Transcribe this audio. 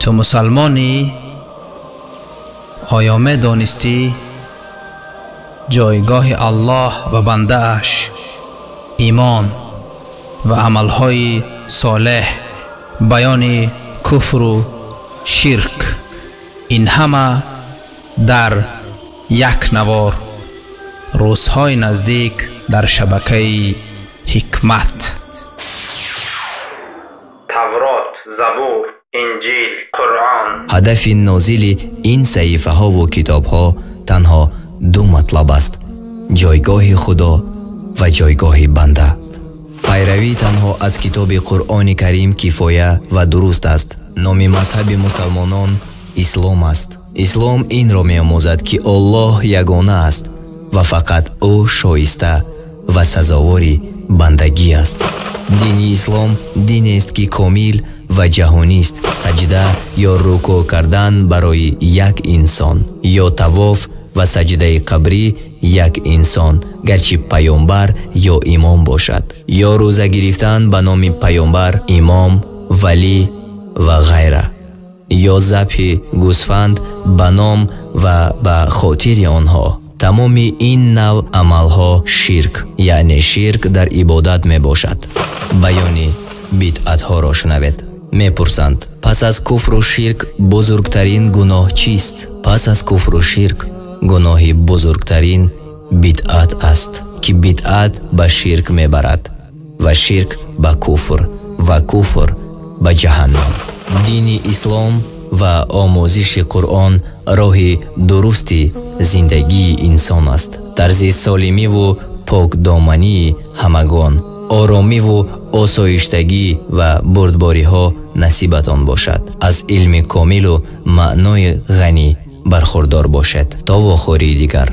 Ту мусалмонӣ? Оё медонистӣ ҷойгоҳи Аллоҳ ва бандааш, имон ва амалҳои солеҳ, баёни куфру ширк, ин ҳама дар як навор, рӯзҳои наздик дар шабакаи Ҳикмат. Таврот, Забур, Инҷил, Қуръон. Ҳадафи нозили ин саҳифаҳову китобҳо танҳо ду матлаб аст: ҷойгоҳи Худо ва ҷойгоҳи банда. Пайравӣ танҳо аз китоби Қуръони Карим кифоя ва дуруст аст. Номи мазҳаби мусалмонон Ислом аст. Ислом инро меомӯзад, ки Аллоҳ ягона аст ва фақат ӯ шоиста ва сазовори бандагӣ аст. Дини Ислом динест, ки комил ва ҷаҳонист. Саҷда ё рукӯъ кардан барои як инсон ё тавоф ва саҷдаи қабрӣ як инсон, гарчи паёмбар ё имом бошад, ё рӯза гирифтан ба номи паёмбар, имом, валӣ ва ғайра, ё забҳи гӯсфанд ба ном ва ба хотири онҳо. Тамоми ин навъ амалҳо ширк, яъне ширк дар ибодат мебошад. Баёни бидъатҳоро шунавед. Мепурсанд: пас аз куфру ширк бузургтарин гуноҳ чист? Пас аз куфру ширк гуноҳи бузургтарин бидъат аст, ки бидъат ба ширк мебарад ва ширк ба куфр ва куфр ба ҷаҳаннам. Дини Ислом ва омӯзиши Қуръон роҳи дурусти зиндагии инсон аст. Тарзи солимиву покдомании ҳамагон, оромиву осоиштагӣ ва бурдбориҳо насибатон бошад. Аз илми комилу маънои ғанӣ бархурдор бошед. То вохӯрии дигар.